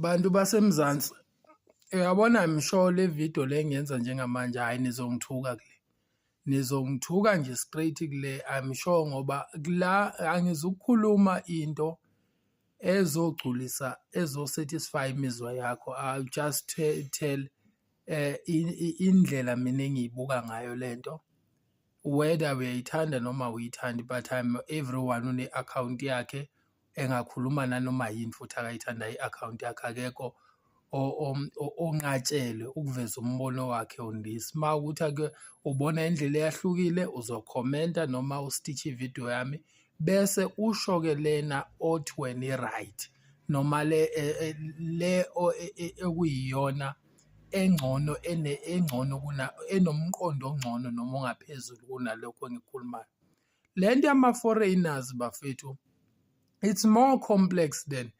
Bantu baseMzansi, uyabona msho le video le engiyenza njengamanje, hhayi nizongithuka kule. Nizongithuka nje straight kule, I'm sure, ngoba la angizukukhuluma into ezogculisa, ezo-satisfy imizwa yakho. I'll just tell indlela mina engiyibuka ngayo lento, whether uyayithanda noma awuyithandi, but I'm everyone une-akhawunti yakhe engakhuluma nanoma yini futhi akayithandayo, i-akhawunti yakhe, akekho onqatshelwe ukuveza umbono wakhe on this. Uma kuwukuthi ake ubona indlela eyahlukile, uzokhomenta noma u-stitch ividiyo yami bese usho-ke lena othi wena i-right noma le okuyiyona engcono, engcono kuna enomqondo ongcono noma ongaphezulu kunalokho engikukhulumayo. Le nto yama-foreigners, bafethu, it's more complex than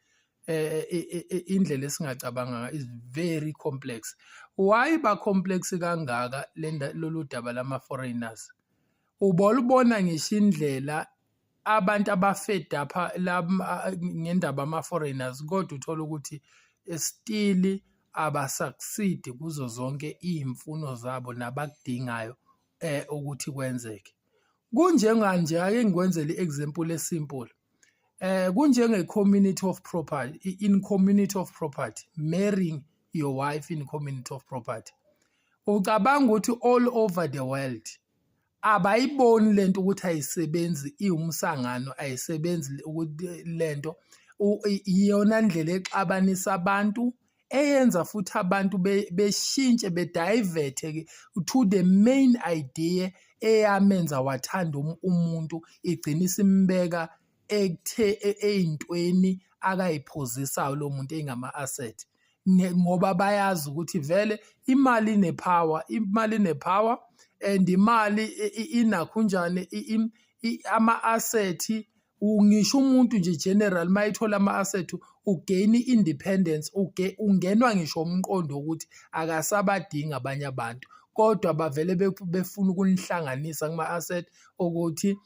indlela esingacabanga ngayo, is very complex. Why ba-complex kangaka lolu daba lama-foreigners? Ubolubona ngisho indlela abantu aba-fed up ngendaba ama-foreigners, kodwa uthola ukuthi still aba-succeed kuzo zonke iy'mfuno zabo nabakudingayo ukuthi kwenzeke. Kunjenganje, ake ngikwenzele i-example e-simple. Kunjenge-community of property, in community of property, marrying your wife in community of property. Ucabanga ukuthi all over the world abayiboni lento ukuthi ayisebenzi, iwumsangano, ayisebenzi ukuthi lento iyona ndlela exabanisa abantu, eyenza futhi abantu beshintshe, be-divert to the main idea eyamenza wathanda umuntu, igcine isimbeka ekuthe ey'ntweni akayiphozisayo lo muntu ey'ngama-asset, ngoba bayazi ukuthi vele imali ine-power, imali ine-power and imali inakhunjani ama-asset. Ngisho umuntu nje general mayethola ama-asset u-gain i-independence, ungenwa ngisho umqondo wokuthi akasabadingi abanye abantu, kodwa bavele befuna ukunihlanganisa kuma-asset ukuthi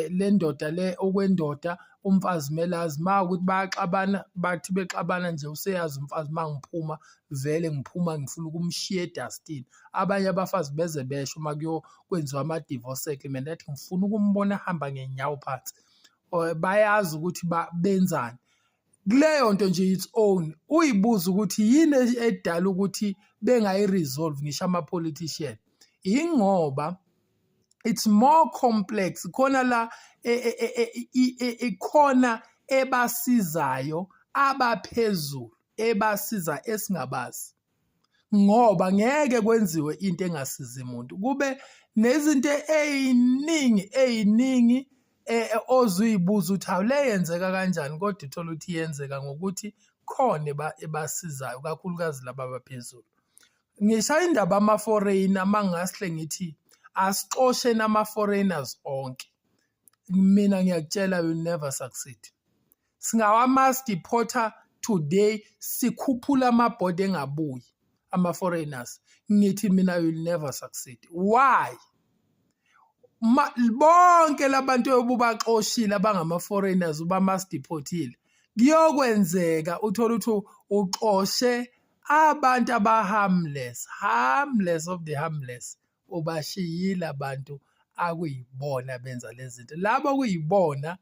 le ndoda le okwendoda umfazi kumele azi uma ukuthi bayaxabana, bathi bexabana nje useyazi umfazi uma ngiphuma vele ngiphuma ngifuna ukumshiya edustini. Abanye abafazi beze besho uma kuyokwenziwa ama-divorce settlement, athi ngifuna ukumbona ehamba ngey'nyawo phansi. Bayazi ukuthi benzani kuleyo nto nje its own. Uyibuza ukuthi yini edala ukuthi bengayi-resolve ngisho ama-politician? Ingoba it's more complex khona la, ikhona ebasizayo abaphezulu, ebasiza esingabazi, ngoba ngeke kwenziwe into engasizi umuntu, kube nezinto ey'ningi ey'ningi ozuyibuza ukuthi hawu, le yenzeka kanjani, kodwa uthola ukuthi yenzeka ngokuthi khona ebasizayo, kakhulukazi laba abaphezulu. Ngishaya indaba ama-foreigner, mangasihle ngithi asixosheni ama-foreigners onke, mina ngiyakutshela, will never succeed. Singawa-mass deporter today, sikhuphula amabhoda engabuyi ama-foreigners, ngithi mina will never succeed. Why? Bonke labantu obubaxoshile abangama-foreigners, uba-mass deportile, kuyokwenzeka uthole ukuthi uxoshe abantu aba-harmless, harmless of the harmless, ubashiyile abantu akuyibona benza lezi zinto, labo kuyibona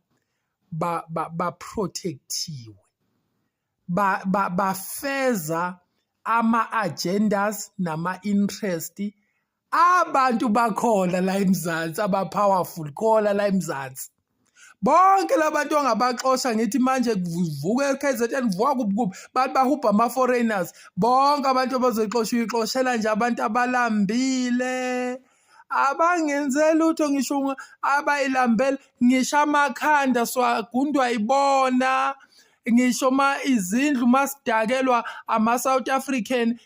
ba-protectiwe, bafeza ama-agendas nama-interest abantu bakhona la eMzansi, aba-powerful khona la eMzansi. Bonke labantu ongabaxosha, ngithi manje kuvuka e-KZN, kuvuka kuphi kuphi, bathi bahubha ama-foreigners, bonke abantu abazoyixosha uyixoshela nje abantu abalambile, abangenze lutho, ngisho abayilambele, ngisho amakhanda siwagundwa yibona, ngisho ma izindlu masidakelwa ama-South African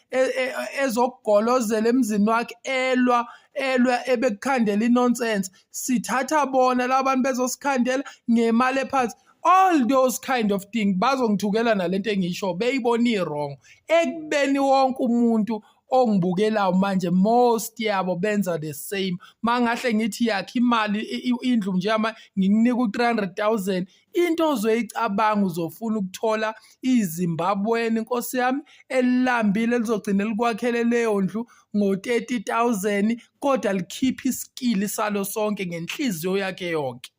ezokugolozela emzini wakhe, elwa elwa ebekukhandela i-nonsense, sithatha bona laba bantu bezosikhandela ngemali ephansi. All those kind of thing, bazongithukela nalento engisho beyibona i-wrong, ekubeni wonke umuntu Ongibukelayo manje, most yabo benza the same. Mangahle ngithi yakhe imali, indlu nje ama ngikunika u-300,000, into ozoyicabanga uzofuna ukuthola iZimbabweni, nkosi yami, elilambile, lizogcina likwakhele leyo ndlu ngo-30,000, kodwa likhiphe iskili salo sonke ngenhliziyo yakhe yonke.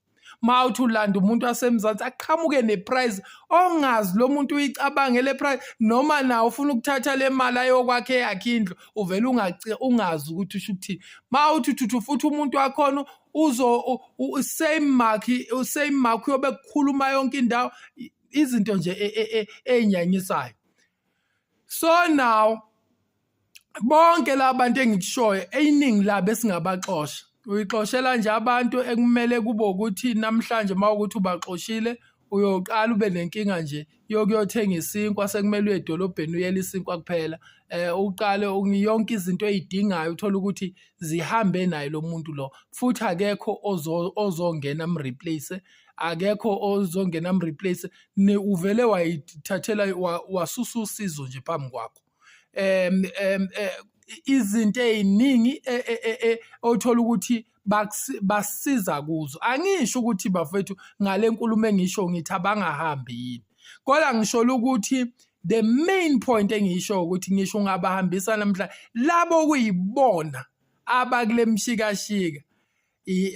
Ma uthi ulanda umuntu waseMzansi, aqhamuke neprice ongazi lo muntu uyicabange le price, noma nawe ufuna ukuthatha le mali ayokwakhe yakhe indlu, uvele ungazi ukuthi usho ukuthini. Ma uthi thuthu futhi umuntu wakhona uzo same mark, same mark, uyobe kukhuluma yonke indawo izinto nje ey'nyanyisayo. So now bonke la bantu engikushoyo, eyiningi labo esingabaxosha, uyixoshela nje abantu ekumele kube ukuthi namhlanje uma ukuthi ubaxoshile, uyoqala ube nenkinga nje yokuyothenga isinkwa, sekumele uye edolobheni uyele isinkwa kuphela. Uqale yonke izinto ey'dingayo uthole ukuthi zihambe naye lo muntu lo, futhi akekho ozongena amreplace, akekho ozongena amreplace. Uvele wayithathela, wasusa usizo nje phambi kwakho. Izinto ey'ningi othola ukuthi basiza kuzo. Angisho ukuthi, bafethu, ngale nkulumo engisho ngithi abangahambi yini, kodwa ngisho ukuthi the main point engiyisho ukuthi ngisho ungabahambisa namhla, labo kuyibona abakule mshikashika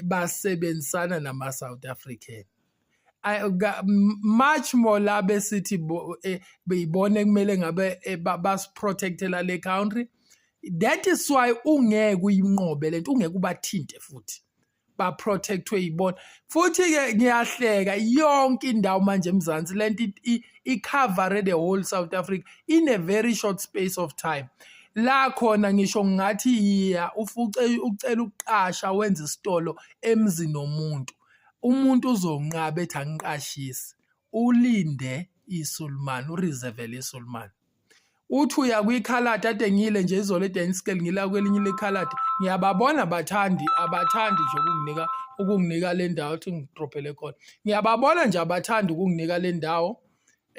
basebenzisana nama-South African much more la besithi beyibone kumele ngabe basiprotectela le country. That is why ungeke uyinqobe lento, ungeke ubathinte futhi baprotectwe yibona. Futhi-ke ngiyahleka, yonke indawo manje eMzansi lento i-cover the whole South Africa in a very short space of time. La khona ngisho ngathi yiya ufuce ucela ukuqasha, wenze isitolo emzini womuntu, umuntu uzonqaba, ethi angiqashisi, ulinde iSulumane, ureservele iSulumane. Uthi uya kwikhaladi, ade ngiyile nje izolo eDanskale, ngila kwelinye ikhaladi, ngiyababona abathandi, abathandi nje ukunginika le ndawo, ukuthi ngidrophele khona. Ngiyababona nje, abathandi ukunginika le ndawo.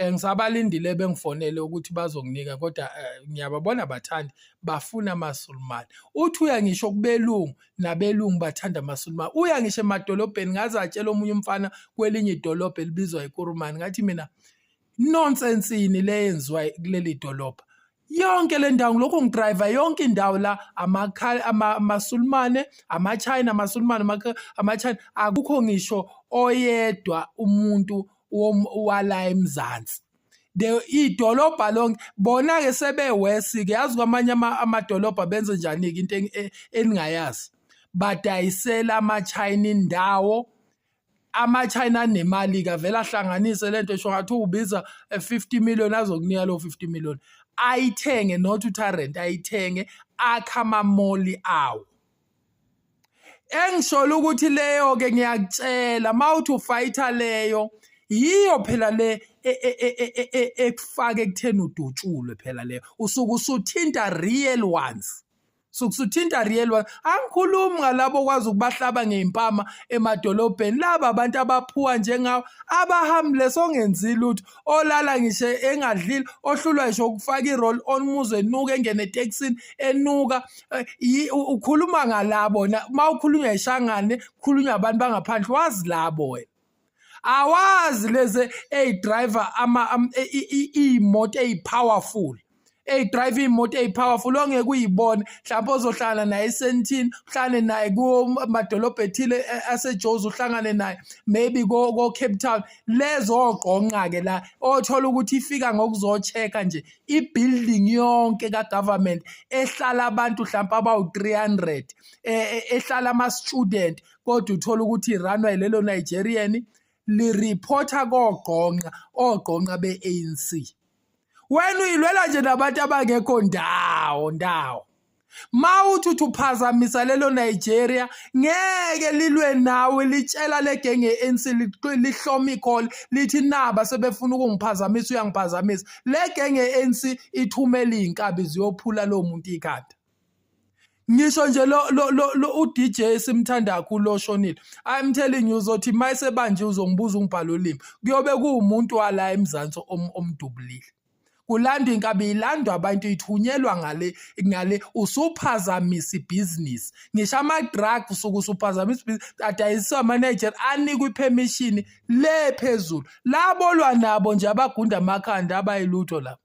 Ngisabalindile bengifonele ukuthi bazonginika, kodwa ngiyababona abathandi, bafuna amaSulumane. Uthi uya ngisho kubelungu, nabelungu bathanda amaSulumane. Uya ngisho emadolobheni, ngaze atshela omunye umfana kwelinye idolobha elibizwa iKurumani, ngathi mina, nonsense ini le yenziwa kuleli dolobha? Yonke le ndawo ngilokhu ngidrayiva yonke indawo la, amaSulumane, ama-China, amaSulumane, ama-China, akukho ngisho oyedwa umuntu wala eMzansi. The idolobha lonke bona-ke sebewesi-ke. Yazi kwamanye amadolobha benze njani-ke into eningayazi? Badayisela ama-China indawo. Ama-China anemali-ke, avele ahlanganise lento, esho ngathi ubiza 50 million, azokunika lo 50 million, ayithenge, not ukuthi arent, ayithenge, akhe ama-mall awo. Engisholo ukuthi leyo-ke, ngiyakutshela, uma uthi ufayitha leyo, yiyo phela le ekufaka ekutheni udutshulwe phela leyo, usuke usuthinta real ones, sukusuthinta real ones. Angikhulumi ngalabo okwazi ukubahlaba ngey'mpama emadolobheni, laba abantu abaphuwa njengawo, abaharmless, ongenzi lutho, olala ngisho engadlile, ohlulwa ngisho ukufaka i-roll on, umuzwe enuka, engene etekisini enuka. Ukhuluma ngalabo na uma ukhulunywa ishangane, kukhulunywa abantu bangaphandle, wazi labo wena. Awazi lezi ey'drayiva iy'moto ey'powerful, ey'drayiva iy'moto ey'powerful, ongeke uyibone, mhlawumpe ozohlangana naye eSandton, uhlangane naye kumadolobha ethile aseJozi, uhlangane naye maybe ko-Cape Town, lezo ogqonqa-ke la othola ukuthi ifika ngokuzo-check-a nje i-building yonke ka-government ehlala abantu mhlawumpe abawu-300, ehlala ama-student, kodwa uthola ukuthi i-run-wa yilelo Nigerian, lireporta kogqonqa, ogqonqa be-ANC. Wena uyilwela nje nabantu abangekho ndawo ndawo. Ma uthi uthi uphazamisa lelo Nigeria, ngeke lilwe nawe, litshela le genge ye-ANC, lihloma ikholi, lithi naba sebefuna ukungiphazamisa, uyangiphazamisa. Le genge ye-ANC ithumela iy'nkabi ziyophula lowo muntu ikhanda. Ngisho nje lo u-DJ simthanda kakhulu oshonile, I'm telling you, uzothi mayesebanje uzongibuza, ungibhala ulimi, kuyobe kuwumuntu wala eMzansi omdubulile. Kulandwa inkabi, ilandwa abantu, ithunyelwa ngale ngale, usuphazamisa ibhizinisi. Ngisho ama-drug usuke usuphazamisa ibhizinisi, adayiswa ama-Nigeria anikwa i-permission le phezulu. Labolwa nabo nje abagunda amakhanda abayilutho labo.